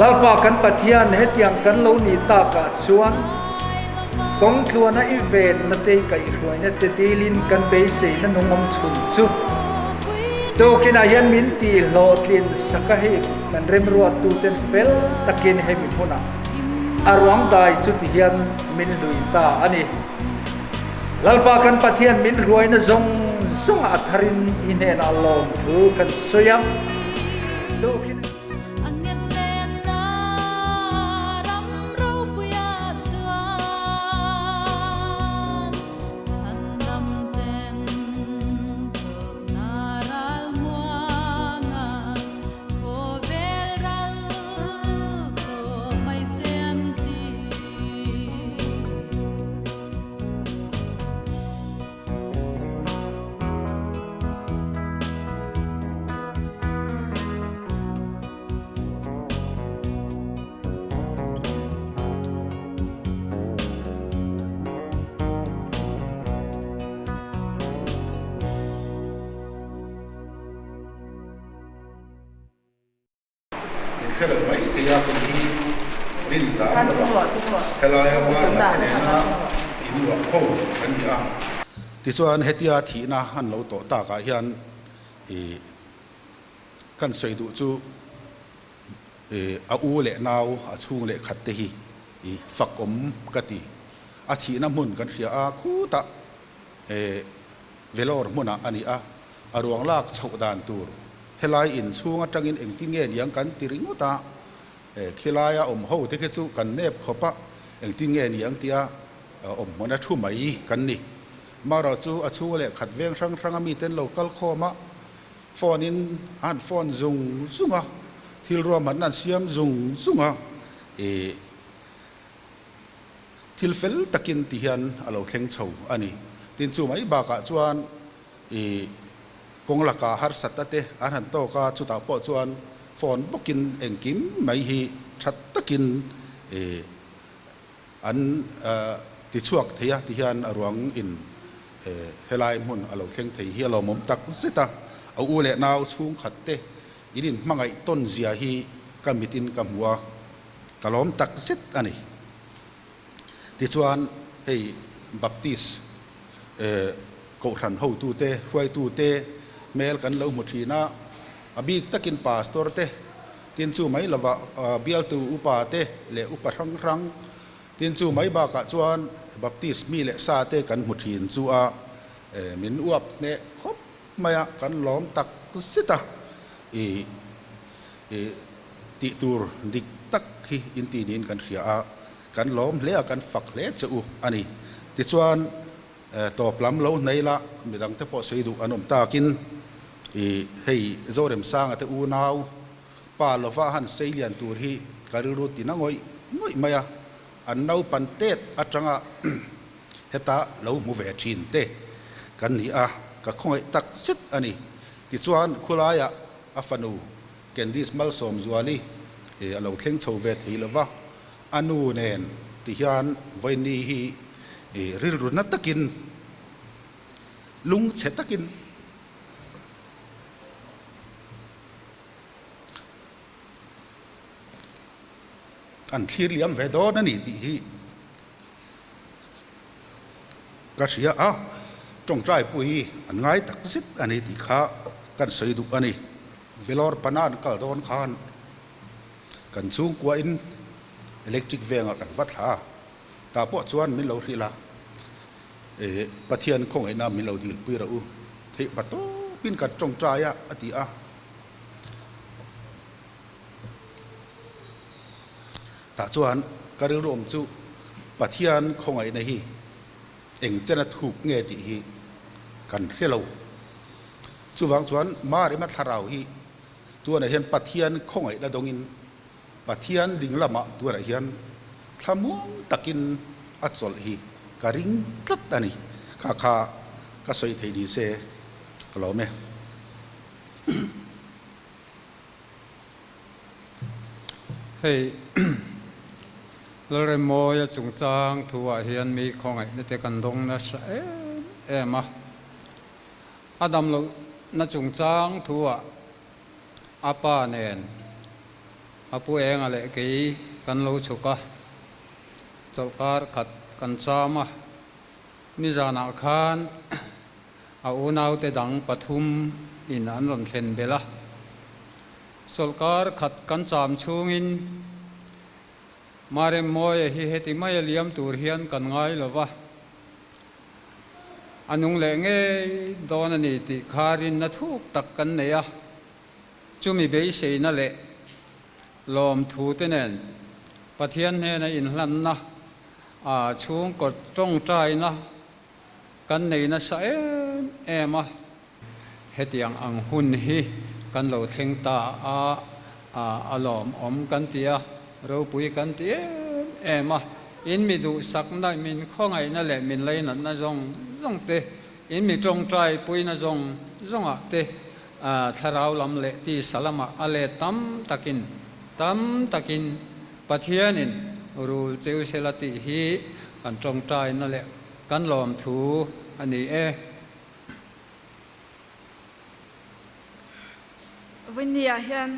Lalpa kan Pathian hetiang kan lo nih takah chuan kawng tluana i venna te kaihhruaina te dilin kan beiseina nung awm chhun chu tukinah hian min tihhlawhtlin sak a hei kan remruattuten fel takin hemi hmunah a ruang dai chu ti hian min hlui ta a ni. Lalpa kan Pathian min hruaina zawng zawngah a tharin i hnenah lawmthu kan sawi a. Tukin. In hre lo mai thei a, kum hi rin zam lo a, helaia Marla te nena in luah ho kan ni a. Tichuan hetia thihna an lo tawh takah hian ih kan sawi duh chu ih a u leh nau a chhung leh khat te hi ih fak awm ka ti. A thihna hmun kan hria a, khutah ih Vellore hmunah a ni a, a ruang lak chhoh dan tur helai in chhung atangin engtin nge niang kan ti ringawt a, khilaia awm ho te khi chu kan nep khawp a, engtin nge niang tia awm hmun a thu mai kan ni. Marawh chu a chhung leh khat veng hrang hrang a miten lo kal khawm a, phone in a han phone zung zung a, thil ruahmanna an siam zung zung a, ih Thil fel takin ti hian a lo thleng chho a ni. Tin, chu mai bakah chuan i kawng laka harsatna te an han tawk a, chutah pawh chuan phone bawkin engkim mai hi tha takin i an ti chhuak thei a ti hian a ruang in helai hmun a lo thleng thei hi a lawmawm tak zet a. A u leh nau chhungkhat te in inhmangaih tawn zia hi ka mitin ka hmu a. Ka lawm tak zet a ni. Tichuan hei Baptist kohhran hotute, hruaitute hmel kan lo hmu thin a, a bik takin pastor te, tin chu mai lova bialtu upa te leh upa hrang hrang, tin chu mai bakah chuan Baptist mi leh sa te kan hmu thin chu a min uap hneh khawp mai a, kan lawm tak zet a. I Tih tur dik tak hi in ti niin kan hria a, kan lawm hle a, kan fak hle che u a ni. Tichuan, tawp lam lo hnei la, midang te pawh sawi duh an awm takin i hei Zoremsanga te unau pa lova han sei lian tur hi ka rilru ti na ngawih ngawih mai a, an naupan tet atanga heta lo hmu ve thin te kan ni a, ka khawngaih tak zet a ni. Tichuan, khulaiah a fanu Candice Malsawmzuali a lo thleng chho ve thei lo va, a nu nen ti hian vawiinni hi rilru na takin, lungchhe takin an thlir liam ve dawn a ni tih hi ka hria a, tawngtai pawh hi an ngai tak zet a ni tih kha kan sawi duh a ni. Vellore pana an kal dawn khan Kan chhungkuain electric vengah kan va thla a, tah pawh chuan min lo hrilh a, eh Pathian khawngaihna min lo dilpui rawh u, theih pa tawpin kan tawngtai a a ti a. Tah chuan ka rilru awm chu Pathian khawngaihna hi eng chena thuk nge tih hi kan hre lo. Chuvang chuan Marima thlarau hi Tunah hian Pathian khawngaihna dawngin Pathian ding lamah tunah hian thlamuang takin a chawlh hi ka ring tlat a ni. Kha kha ka sawi thei ni se ka lawm e. Hei Lalremawia chungchang thuah hian mi khawngaihna te kan dawng nasa em em a. A dam lohna chungchang thuah a pa nen a pu enga leh kei kan lo chhuk a, chawlhkar khat kan cham a, nizanah khan a unaute dang pathum in an rawn thlen belh a, chawlhkar khat kan cham chhungin Maremmawia hi heti maia liam tur hian kan ngai lo va. A nung leh ngei dawn a ni tih kha rinna thuk tak kan nei a, chumi beiseina leh lawmthu te nen Pathian hnena inhlanna, a chhungkaw tawngtaina kan nei nasa em em a. Hetiang ang hun hi kan lo thleng ta a, a lawmawm kan ti a, ropui kan ti em em a. In mi duhsakna, min khawngaihna leh min leinatna zawng zawng te, in mi tawngtai puina zawng zawngah te thlarau lam leh tisa lamah a let tam takin, tam takin Pathianin rul cheu sela tih hi kan tawngtaina leh kan lawmthu a ni e. Vawinia hian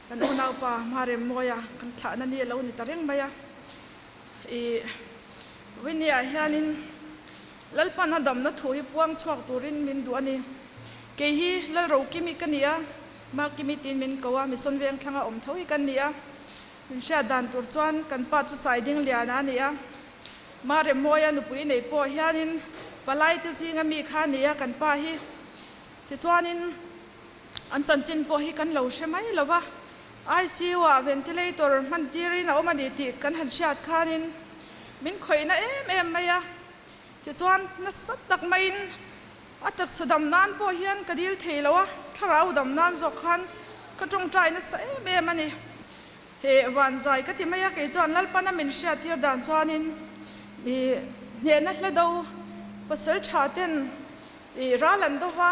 kan unaupa Hmaremmawia kan thlahna ni a lo ni ta reng mai a. Ih, Vawinia hianin Lalpan a damna thu hi puang chhuak turin min duh a ni. Kei hi Lalrokimi ka ni a, Makimi tiin min ko a, Mission Vengthlanga awm tho hi kan ni a. Min hriat dan tur chuan kan pa chu Saidingliana a ni a. Maremmawia nupui nei pawh hianin palaite zinga mi kha a ni a kan pa hi. Tichuanin an chanchin pawh hi kan lo hre mai lo va, ICU ah ventilator hman tirin a awm a ni tih kan han hriat khanin min khawihna em em mai a. Tichuan nasa tak maiin a taksa dam nan pawh hian ka dil thei lo a, thlarau dam nan zawk khan ka tawngtai nasa em em a ni. He van zai ka ti mai a, kei chuan Lalpana min hriat tir dan chuanin i hnehna hla do pasal tha ten i ral an do va,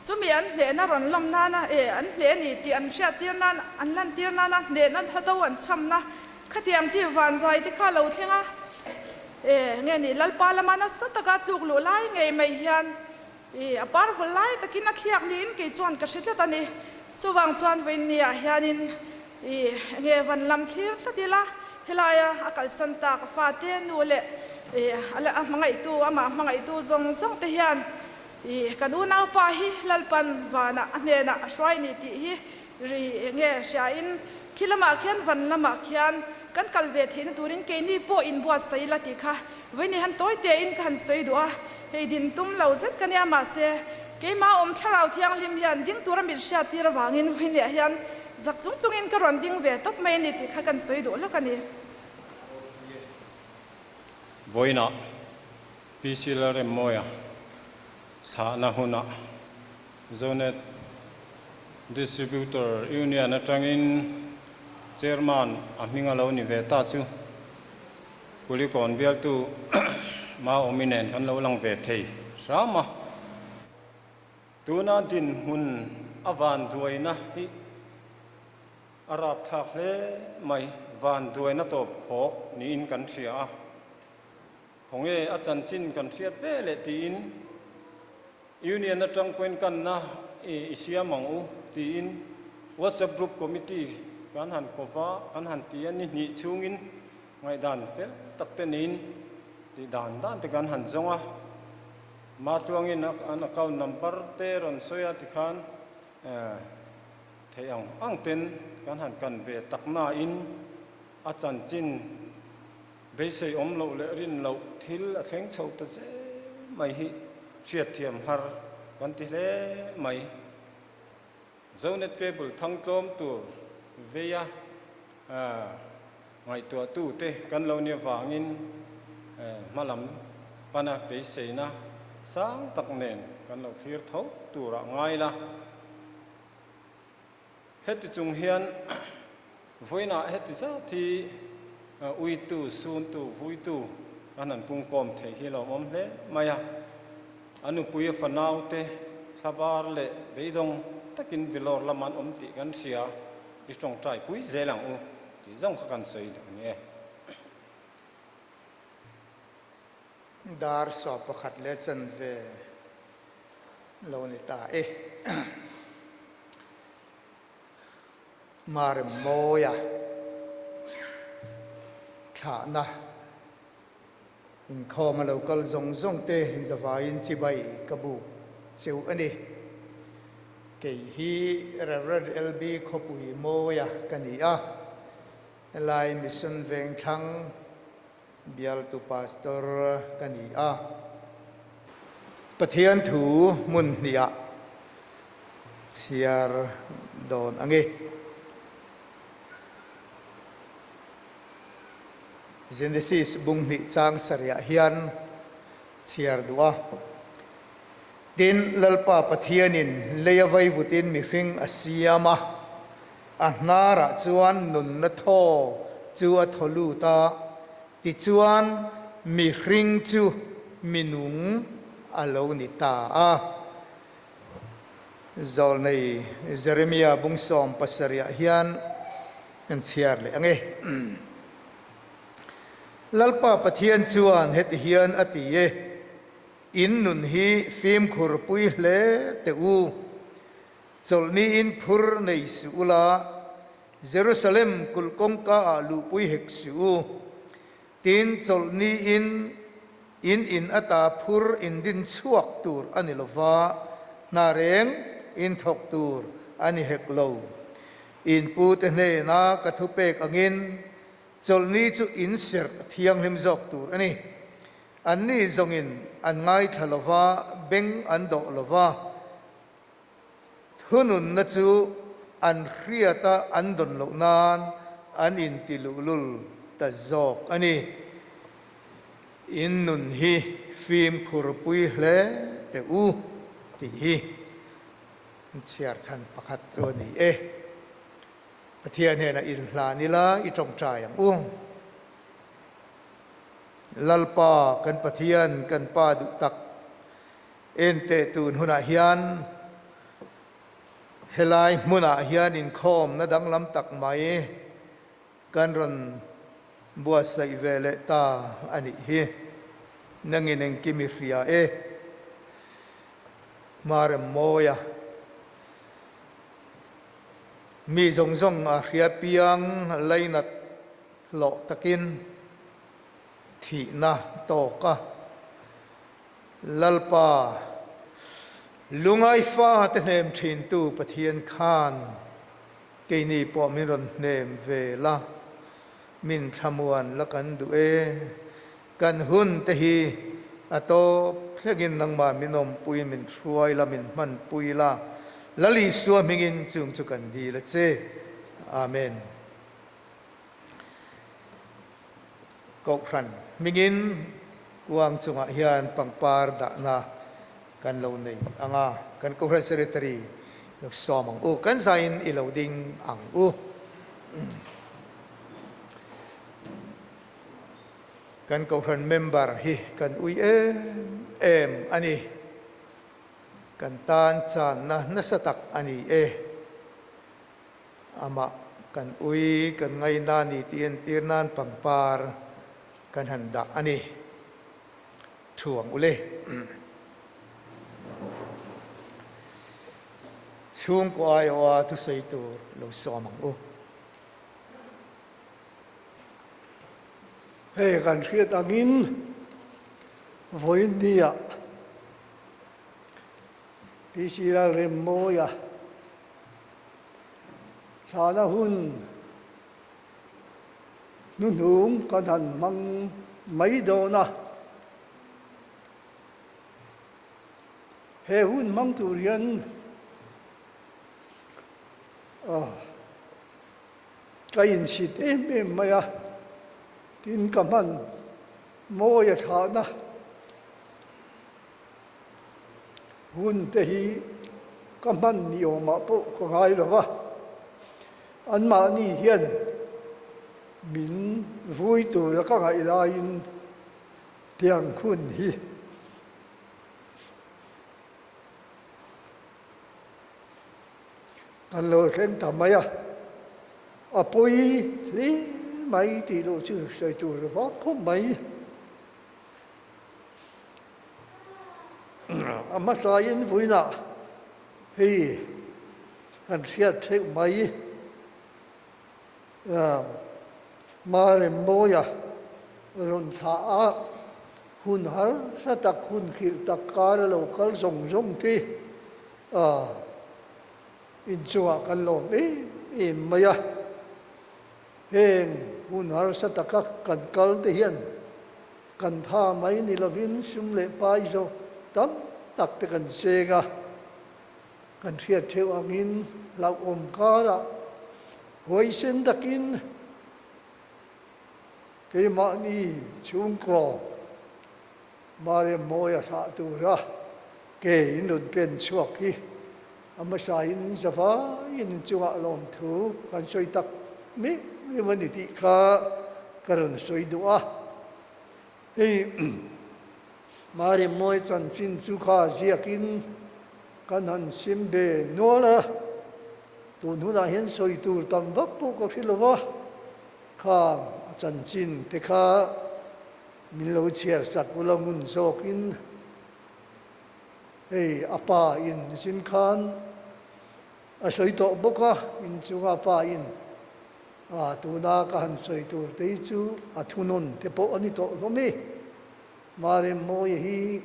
chumi an hnehna rawn lawm nana e an hneh a ni tih an hriat tir nan an lan tir nana hnehna hla do an chhamna khatiang chi van zai te kha lo thleng a, e nge ni Lalpa lama nasa taka tluk luh lai ngei mai hian I a par vul lai takin a thliak niin kei chuan ka hre tlat a ni. Chuvang chuan vawiinniah hianin i enge van lam thlir tlat ila, helaia a kalsan tak a fate nu leh i a hmangaihtu amah hmangaihtu zawng zawng te hian i kan unaupa hi Lalpan vanah a hnenah a hruai ni tih hi ri enge hriain khi lamah khian van lamah khian kan kal ve theihna turin keini pawh inbuatsaih ila tih kha Vawiin han tawi tein ka han sawi duh a, hei din tum lo zet ka nia mahse keimah awm thlarau thianghlim hian ding tura min hriat tir avangin vawiinah hian zak chung chungin ka rawn ding ve tawp mai a ni tih kha kan sawi duh lawk a ni. Vawiinah PC Lalremmawia thlahna hunah Zonet Distributor Union atangin Chairman a hming a lo ni ve ta chu Kulikawn bialtu Maawmi nen kan lo lang ve thei hram a. Tuna dinhmun a vanduaina hi a rapthlak hle mai, vanduaina tawp khawk niin kan hria a. Khawnge a chanchin kan hriat ve leh tiin Union atang pawhin kanna i siam ang u tiin WhatsApp group committee kan han kawva kan han ti a, ni hnih chhungin Ngaihdan fel tak te niin tih dan dan te kan han zawng a, Matluangin an account number te rawn sawi a tikhan Theih ang ang ten kan han kan ve tak nain a chanchin beisei awm loh leh rin loh thil a thleng chho ta zel mai hi hriatthiam har kan ti hle mai. Zonet Cable thangtlawm tur veia ngaihtuahtu te kan lo nia vangin hmalam pana beiseina sang tak nen kan lo thlir tho turah ngai la. Heti chung hian vawiinah heti zat hi uitu, suntu, vuitu kan han pungkawm theih hi lawmawm hle mai a. A nupui a fanaute thlabar leh beidawng takin Vellore lam an awm tih kan hria, i tawngtai pui zel ang u tih zawng kha kan sawi duh ni e. Dar sawp pakhat leh chanve lo ni ta e. Marem mawia thlahna inkhawm a lo kal zawng zawng te zavaiin chibai ka buk cheu a ni. Kei hi Rev. LB Khawpui mawia ka ni a, helai Mission Vengthlang Bialtu Pastor ka ni a. Pathian thu hmun hniah chhiar dawn ang e. Genesis bung hnih chang sarihah hian chhiar duh a. Tin, Lalpa Pathianin lei a vaivutin mihring a siam a, a hnarah chuan nunna thaw chu a thaw lut a, tichuan mihring chu minung a lo ni ta a. Zawlnei Jeremia bungsawm pasarihah hian kan chhiar leh ang e. Lalpa Pathian chuan heti hian a ti e. In nun hi fimkhur pui hle teh u. Chawlhniin phur nei suh ula, Jerusalem kulh kawngka ah luhpui hek suh u. Tin, chawlhniin in in ata phur in din chhuak tur a ni lova, hna reng in thawk tur a ni hek lo. In pute hnena ka thupek angin chawlhni chu in serh thianghlim zawk tur a ni. Anni zawngin an ngaithla lo va, beng an dawh lo va, thununna chu an hriata an dawn loh nan an inti luhlul ta zawk a ni. In nun hi fimkhur pui hle teh u tih hi chhiar chhan pakhat chu a ni e. Pathian hnenah inhlan ila i tawngtai ang u. Lalpa kan Pathian kan Pa duh tak en teh tun hunah hian helai hmunah hian inkhawmna danglam tak mai kan rawn buatsaih ve leh ta a nih hi. Nangin engkim i hria e. Hmarem mawia mi zawng zawng a hria piang lainat Hlawh takin thihna tawk a, Lalpa, lungai fate hnem thintu Pathian khan keini pawh min rawn hnem ve la, min thlamuan la kan duh e. Kan hun te hi a tawp thlengin nangmah min awmpui, min hruai la, min hmanpui la, Lal Isua hmingin chung chu kan dil a che. Amen. Kohhran hmingin kuang chungah hian pangpar dahna kan lo nei ang a, kan Kohhran Secretary lo sawm ang u, kan zaiin i lo ding ang u. Kan Kohhran member hi kan ui em em a ni. Kan tan channa nasa tak a ni e. Amah kan ui kan ngaina ni tih entir nan pangpar kan han dah a ni. Thu ang ule. Chhungkaw aiawha thusawi tur lo sawm ang u. Hei kan hriat angin vawiin-ah PC Lalremmawia. Thlahna hun hnuhnung kan han hmang mai dawn a. He hun hmang tur hian ka insit em em mai a, tin ka hman mawi a thlahna hun te hi ka hman ni awmah pawh ka ngai lo va, anmahni hian min vui tura ka ngaih laiin tiang hun hi kan lo thleng ta mai a, a pawi hle mai tih loh chu sawi tur vak khawp mai. A hmasain vawiinah hei kan hriat theih mai Maremmawia rawn thlah a, hun harsa tak hun khirh tak kar a lo kal zawng zawng te inchungah kan lawm em em mai a. Heng hun harsa taka kan kal te hian Kan tha mai ni lovin sum leh pai zawk tam tak te kan cheng a, kan hriat theuh angin hlauhawm karah huaisen takin keimahni chhungkaw Mariam Mawia thlah tura ke in rawn pen chhuak hi a hmasain zavaiin inchungah lawmthu kan sawi tak meuh meuh a ni tih kha ka rawn sawi duh a. Hei Mari Mawi chanchin chu kha ziakin kan han sim ve nual a, tun hunah hian sawi tur tam vak pawh ka hre lo va, khang a chanchin te kha min lo chhiar sak ula ngun zawkin hei a pa in zin khan a sawi tawh bawk a, inchunga pa in A, tuna ka han sawi tur te hi chu a thunawn te pawh a ni tawh hlawm e. Maremmawia hi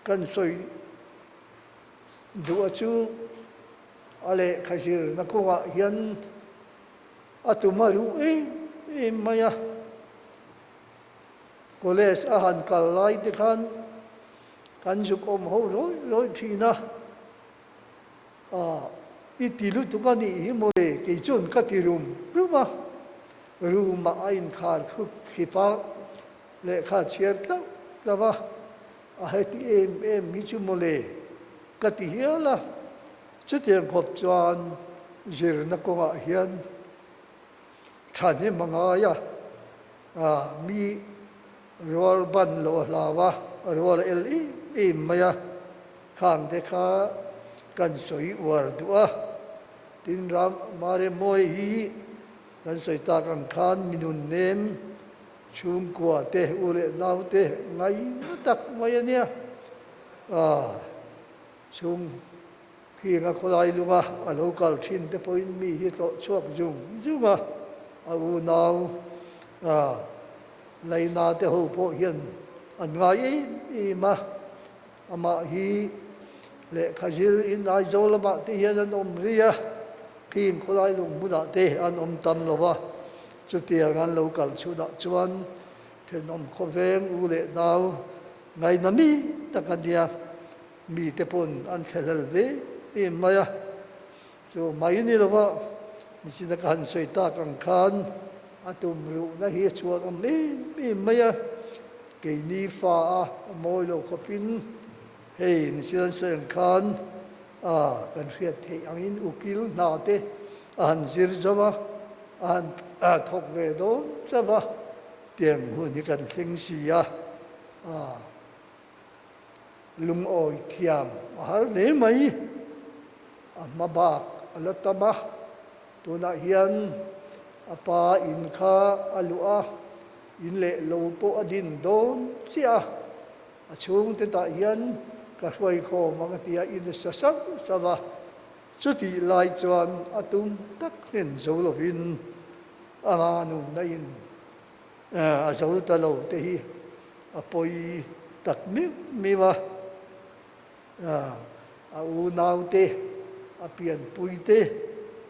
kan sawi duh a chu a lehkha zirna kawngah hian a tum a ruh em em mai a. College a han kal lai te khan kan zuk awm ho rawih rawih thin a. A, i ti lutuk a nih hi mawle, kei chuan ka ti rum rum a, room ah a inkhar khup khip a, lehkha chhiar tlauh tlauh a, a heti em em hi chu mawle ka ti hial a, chutiang khawp chuan zirna kawngah hian thahnem a ngai a, a mi rual ban loh a hlau a, a rual a el em em mai a. Khang te kha kan sawi uar duh a, tin ram Maremawi hi kan sawi tak ang khan mi nun nem chhungkua te u leh nau te ngai na tak mai a nia. Aaa chhung khinga khawlai lunga a lo kal thin te pawhin mi hi tlawh chhuak zung zung a, a unau aa Laina te ho pawh hian an ngai em em a. Amah hi lehkha zir in Aizawl lamah te hian an awm rih a, khing khawlai lung hmunah te an awm tam lo va, chutiang an lo kal chhunah chuan thenawm khawveng u leh nau ngaina mi tak a nia, mite pawn an thlahlel ve em mai a, chu mai ni lova nichina ka han sawi tak ang khan a tum ruhna hi a chhuak awm em em mai a, keini fa a mawi lo khawpin hei nichina an sawi ang khan a kan hriat theih angin ukil hna te a han zir zo a, a han thawk ve dawn chauh a, tiang hun hi kan thleng si a, a. Lungawi thiam a har hle mai. A hma bak a la tam a, tunah hian a pa in kha a luh a, in leh lo pawh a din dawn chiah a, a chhungte tah hian ka hruaikhawm ang a ti a, in a sa sauh sauh a, chutih lai chuan a tum tak hlen zo lovin a nunna in A zo ta lo te hi a pawi tak meuh meuh a, a unau te, a pianpui te.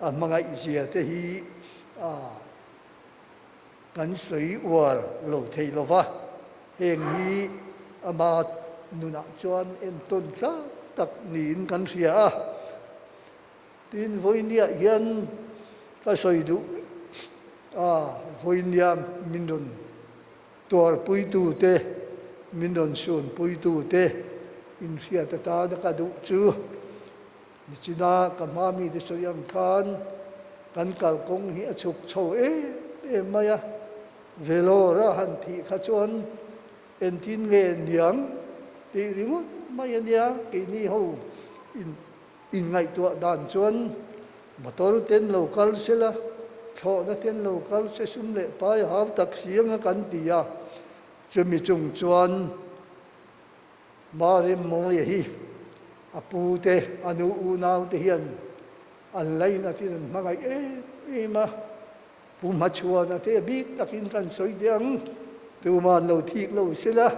a hmangaih zia te hi a kan sawi uar lo thei lo va, heng hi ama nunah chuan entawn tlak tak niin kan hria a. Tin, vawinia hian ka sawi duh a, vawinia min rawn tuarpuitute, min rawn sunpuitute inhriat atana ka duh chu Nichina ka hma mite sawi ang khan kan kalkawng hi a chhuk chho em em mai a, Vellore a han thih kha chuan entin nge niang tih ringawt mai a nia, keini ho in inngaihtuah dan chuan motor ten lo kal sela, thlawhna ten lo kal se sum leh pai hau tak si anga kan ti a, chumi chung chuan Marim Mawia hi a pu te, a nu unau te hian an lainat in an hmangaih em em a, Pu Hmachhuana te bik takin kan sawi teh ang, tuman lo thik lo sela,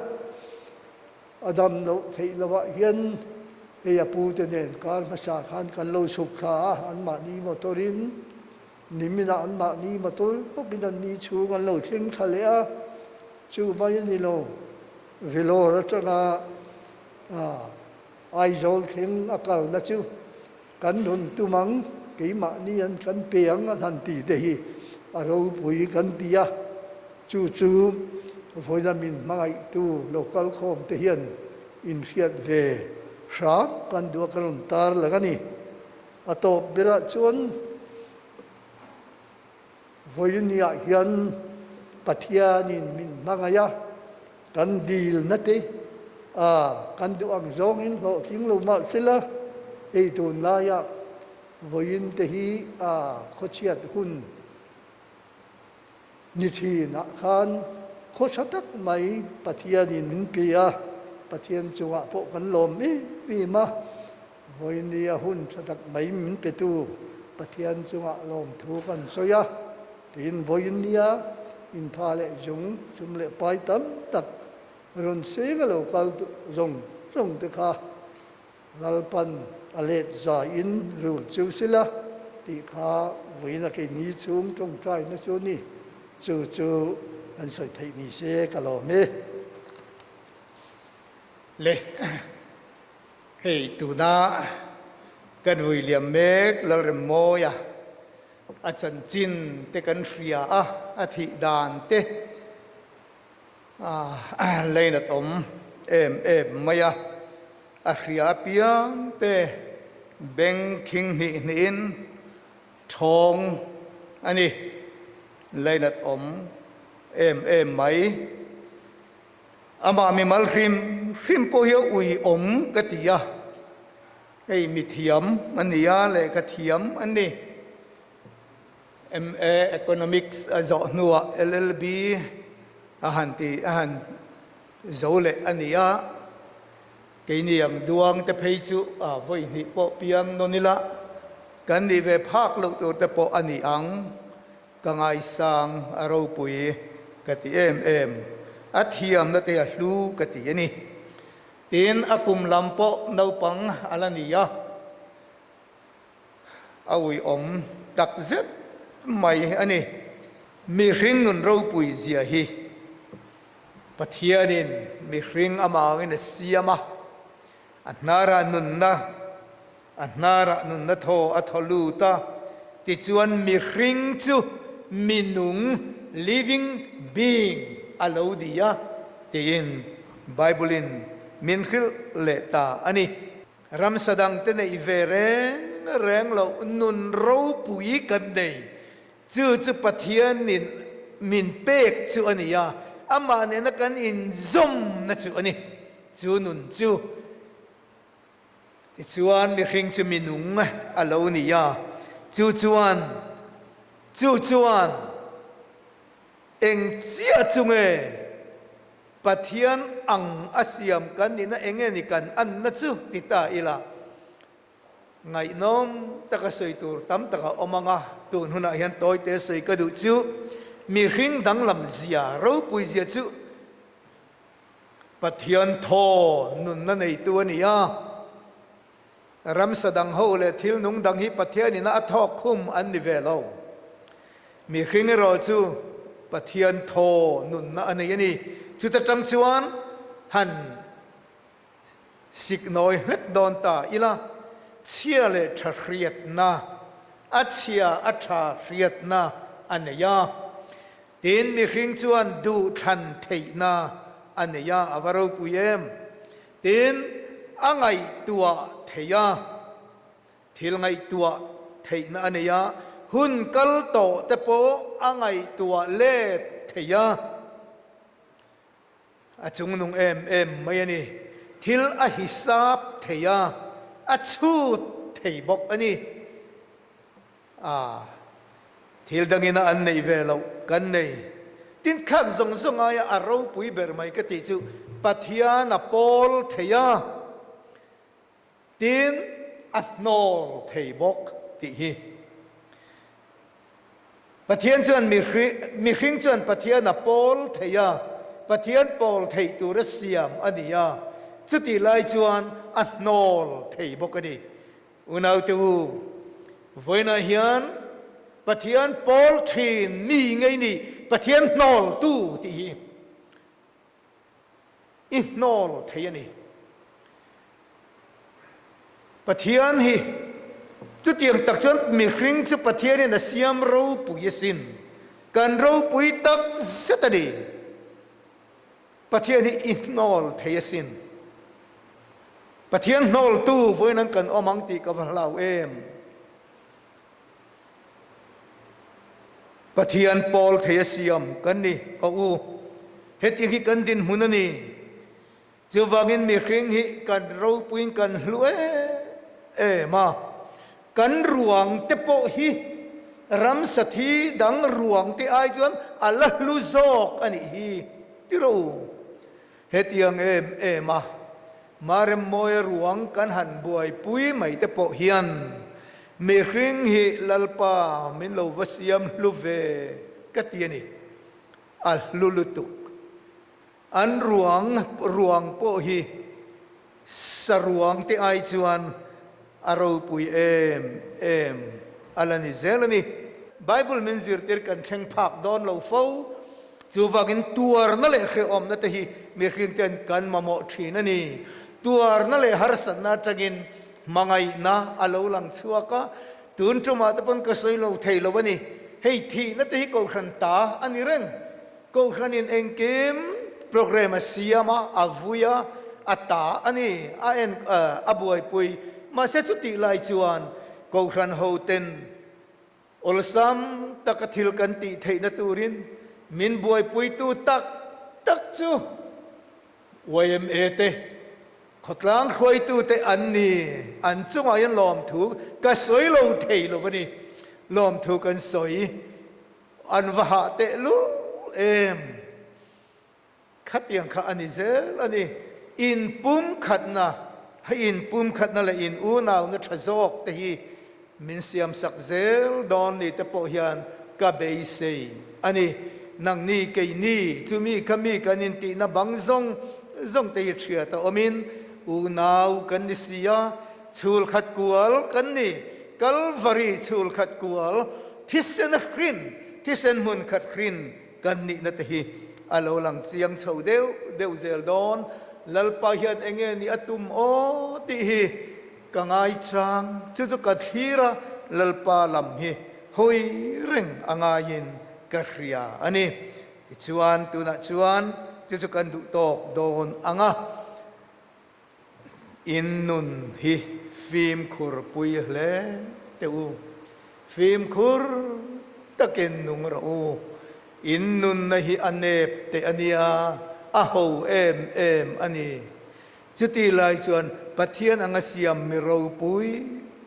a dam loh theih lovah hian hei a pu te nen kar hmasa khan kan lo chhuk thla a, anmahni motor in niminah anmahni motor bawkin an ni chhung an lo thleng thla leh a, chu mai a ni lo. Vellore atanga Aizawl thleng a kalna chu kan rawn tum ang, keimahni an kan pe ang an han ti te hi a ropui kan ti a, chu chu vawiina min hmangaihtu local khawm te hian inhriat ve hram kan duh a ka rawn tar lang a ni. A tawp berah chuan Vawiiniah hian Pathianin min hmangaih a, kan dilna te a kan duh ang zawngin hlawhtling lo mah sela, hei tunlaia vawiin te hi a khawchhiat hun ni thinah khan khaw tha tak mai Pathianin min pe a, Pathian chungah pawh kan lawm em em a. Vawinia hun tha tak mai min petu Pathian chungah lawmthu kan sawi a, tiin vawinia intha leh zung, sum leh pai tam tak rawn seng a lo kal zawng zawng te kha Lalpan a let zaiin rul chu sila tih kha vawiina keini chhung tawngtaina chu a ni. Chu chu kan sawi theih ni se ka lawm e. Le. Hei tuna kan vui liam mek Lalremmawia a chanchin te kan hria a, a thih dan te leinat awm em em mai a, a hria apiang te beng khing hnih hnihin thawng a ni, leinat awm em em mai. Amah mimal hrim hrim pawh hi a uiawm ka ti a, hei mithiam a ni a, lehkha thiam a ni. MA Economics a zawh hnuah LLB a han ti a han zo leh a ni a, keini ang duang te phei chu a vawi hnih pawh piang nawn ila kan nih ve phak loh tur te pawh a ni ang. Ka ngaisang a ropui ka ti em em, a thiamna te a hlu ka ti a ni. Tin, a kum lam pawh naupang a la ni a, a uiawm tak zet mai a ni. Mihring nun ropui zia hi Pathianin mihring amangin a siam a, a hnara nunna A hnarah nunna thaw a thaw lut a, tichuan mihring chu minung, living being, a lo ni a, tiin Bible-in min hrilh leh ta a ni. Ramsa dangte neih ve reng reng loh nun ropui kan nei. Chu chu Pathianin min pek chu a ni a, amah nena kan inzawmna chu a ni. Chu nun chu Tichuan mihring chu minung a lo ni a, chu chuan chu chuan eng chiah chu nge Pathian ang a siam kan nihna eng nge ni kan anna chu ti ta ila, ngaihnawm taka sawi tur tam tak a awm ang a, tun hunah hian tawite sawi ka duh chu mihring danglam zia ropui zia chu Pathian thaw nunna neitu a ni a. Ramsa dang ho leh thil nung dang hi Pathian ina a thawk khum an ni ve lo. Mihring erawh chu Pathian thaw nunna a nei a ni. Chuta tang chuan han siknawi hlek dawn ta ila, chhia leh tha hriatna, a chhia a tha hriatna a nei a. Tin, mihring chuan duhthlan theihna a nei a, a va ropui em? Tin, a ngaihtuah thei a, thil ngaihtuah theihna a nei a, hun kal tawh te pawh a ngaihtuah let thei a. A chungnung em em mai a ni. Thil a hisap thei a, a chhut thei bawk a ni. A, thil dangina an neih ve loh kan nei. Tin, khak zawng zawng aia a ropui ber mai ka tih chu Pathian a pawl thei a, tin a hnawl thei bawk tih hi. Pathian chuan mihring chuan Pathian a pawl thei a, Pathian pawl theih tura siam a ni a, chutih lai chuan a hnawl thei bawk a ni. Unaute u, vawiinah hian Pathian pawl thin mi ngei ni, Pathian hnawltu tih hi i hnawl thei a ni. Pathian hi chutiang tak chuan mihring chu Pathianin a siam ropui asin, kan ropui tak zet a ni. Pathian hi i hnawl thei asin. Pathian hnawltu vawiin an kan awm ang tih ka va hlau em. Pathian pawl thei a siam kan ni ka u. Hetiang hi kan dinhmun a ni. Chuvangin mihring hi kan ropuiin kan hlu em em a. Kan ruang te pawh hi ramsa thi dang ruang te ai chuan a la hlu zawk a nih hi ti rawh u. Hetiang em em a Maremmawia ruang kan han buaipui mai te pawh hian mihring hi Lalpa min lo va siam hlu ve ka ti a ni. A hlu lutuk. An ruang ruang pawh hi saruang te ai chuan a ropui em em a la ni zel a ni. Bible min zirtir kan thleng phak dawn lo fo. Chuvangin tuarna leh hrehawmna te hi mihring ten kan mamawh thin a ni. Tuarna leh harsatna atangin hmangaihna a lo lang chhuak a, tun tumah te pawn ka sawi lo thei lo a ni. Hei thihna te hi kohhran ta a ni reng. Kohhranin engkim programme a siam a, a vui a, a ta a ni, a en a buaipui. Mahse chutih lai chuan Kohhran hoten awlsam taka thil kan tih theihna turin min buaipuitu tak tak chu yma te, khawtlang hruaitute an ni. An chungah hian lawmthu ka sawi lo thei lo a ni. Lawmthu kan sawi. An va hah teh lul em? Khatiang kha a ni zel a ni. In pumkhatna, hei in pumkhatna leh in unauna tha zawk te hi min siamsak zel dawn ni te pawh hian ka beisei a ni. Nangni keini chumi kha mi kan intihna bang zawng zawng te hi hriat a awmin unau kan ni si a, chhul khat kual kan ni. Kalvari chhul khat kual Thisen a hrin, thisen hmun khat hrin kan nihna te hi a lo lang chiang chho deuh deuh zel dawn. Lalpa hian eng nge nih a tum aw tih hi ka ngaichang. Chu chu ka thlir a, Lalpa lam hi hawi reng a ngaiin ka hria a ni. Tichuan tunah chuan chu chu kan duh tawk dawn ang a. In nun hi fimkhur pui hle teh u. Fimkhur takin nung rawh u. In nunna hi a nep teh a nia, a ho em em a ni. Chuti lai chuan Pathian anga siam mi ropui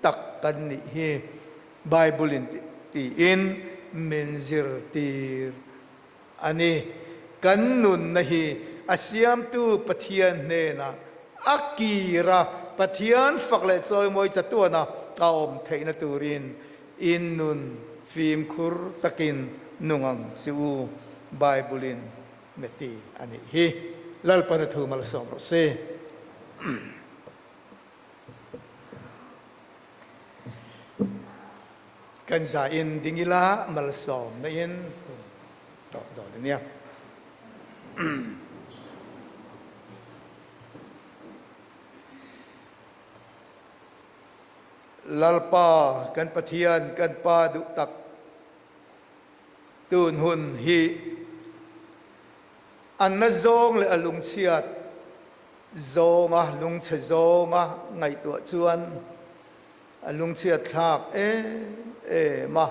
tak kan nih hi Bible in tiin min zirtir A ni, kan nunna hi a Siamtu Pathian hnenah a kir a, Pathian fak leh chawimawi chatuana a awm theihna turin in nun fimkhur takin nung ang che u, Bible-in mi ti a nih hi. Lalpana thu malsawm rawh se. Kan za in ding ila malsawm na in hun tawp dawn ania. Lalpa kan Pathian kan Pa duh tak tun hun hi an na zawng leh a lungchhiat zawnga lungchhe zawnga ngaihtuah chuan a lungchhiat thlak em em a.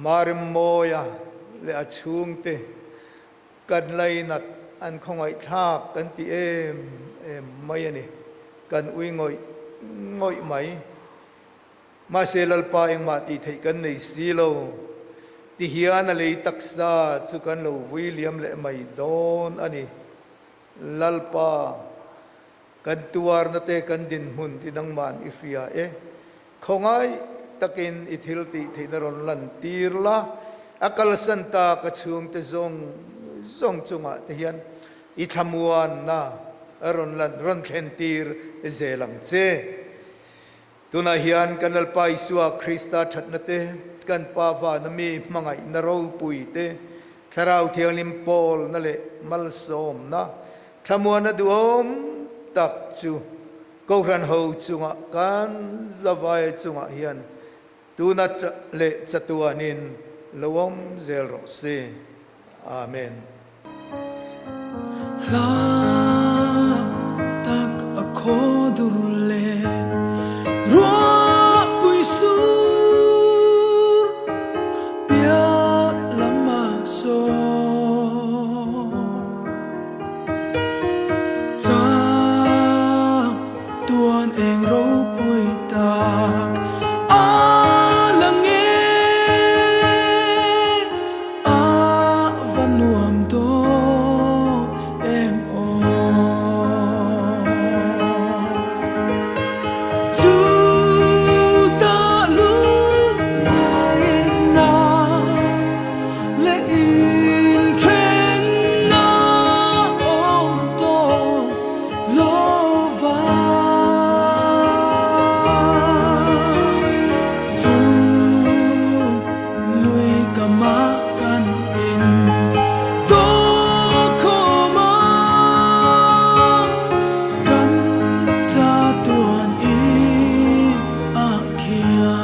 Marimmawia leh a chhungte kan lainat an khawngaihthlak kan ti em em mai a ni. Kan ui ngawih ngawih mai. Mahse Lalpa engmah tih theih kan nei si lo. Ti hian a lei taksa chu kan lo vui liam leh mai dawn a ni. Lalpa, kan tuarna te kan dinhmun ti nangman i hria e. Khawngaih takin i thil tih theihna rawn lan tir la, a kalsan ta ka chhungte zawng zawng chungah te hian i thlamuanna rawn lan rawn thlen tir zel ang che. Tunah hian kan Lalpa Isua Krista thatna te, kan Pa vana mi hmangaihna ropui te, Thlarau Thianghlim pawlna leh malsawmna thlamuanna duhawm tak chu Kohhran ho chungah kan zavai chungah hian tuna leh chatuanin lo awm zel rawh se. Amen. Hla tak a khaw dur leh ruahpui sur piah lam a sawn. Chang tuan eng ropui tak a la nge a va nuam dawn em aw. Chu ta lut ngaihna leh inthenna awm tawh lo va. Chu lui ka mah kan in tawh khawm a, kan chatuan in a khian.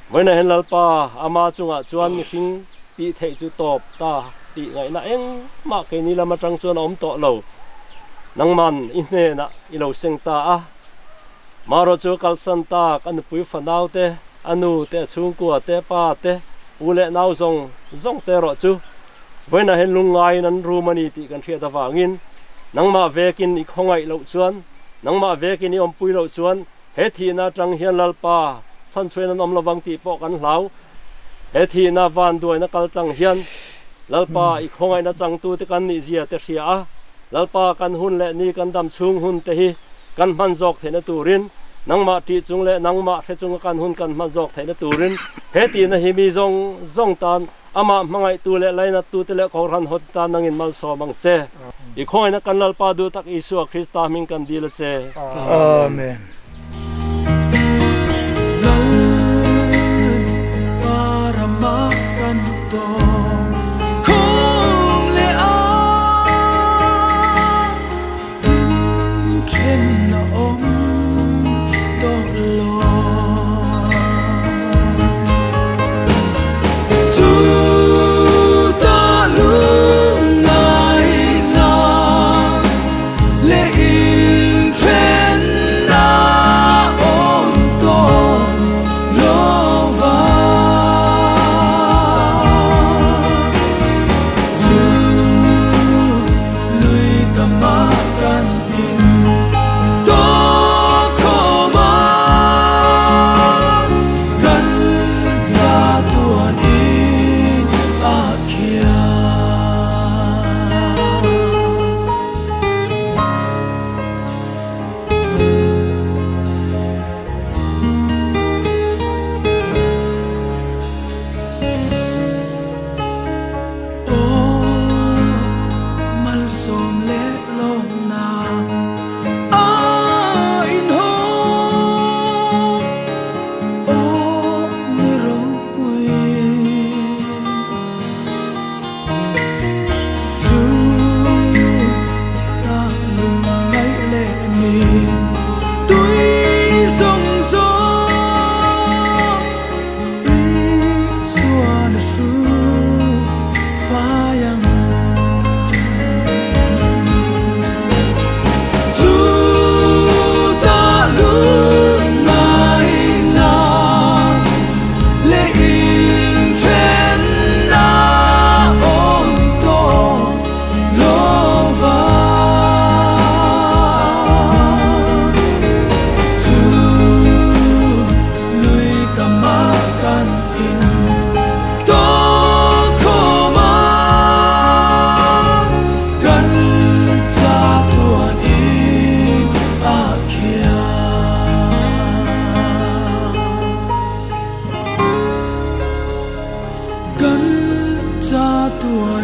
Vawiinah hian Lalpa ama chungah chuan mihring tih theih chu tawp ta tih ngaihna engmah keini lam atang chuan a awm tawh lo. Nangman i hnenah i lo seng ta a. Marawh chu kalsan tak a nupui fanau te, a nu te, a chhungkua te, pa te, u leh nau zawng zawng te erawh chu vawiinah hian lungngaiin an rum a ni tih kan hriat avangin Nangmah vekin i khawngaih loh chuan, nangmah vekin i awmpui loh chuan he thihna atang hian Lalpa chhanchhuain an awm lovang tih pawh kan hlau. He thihna vanduaina kaltlang hian Lalpa i khawngaihna changtute kan nih zia te hria a, Lalpa kan hun leh ni kan dam chhung hun te hi kan hman zawk theihna turin, nangmah ṭih chung leh nangmah hre chunga kan hun kan hman zawk theihna turin he tihna hi mi zawng zawng tan Amah hmangaihtu leh lainattute leh Kohhran hawt tan nangin malsawm ang che. I khawngaihna kan Lalpa duh tak Isua Krista hming kan dil a che. Amen. Lalpa rama kan tawng khum leh a inthen a awm tawh lo. Chuta lungngaihna leh inthenna awm tawh lo va. Chu lui ka mah kan in tawh khawm a, kan za tuan in a khian. Aw malsawm leh lawmna a inhawng, aw ni ropui chu ta lungngaih leh mi tui zawng zawng. Isuan a hru fai ang. Chuta lungngaihna leh inthenna awm tawh lo va. Chu Lui ka mah kan in tawh khawm a, kan cha tuan in a khian. Kan cha tuan.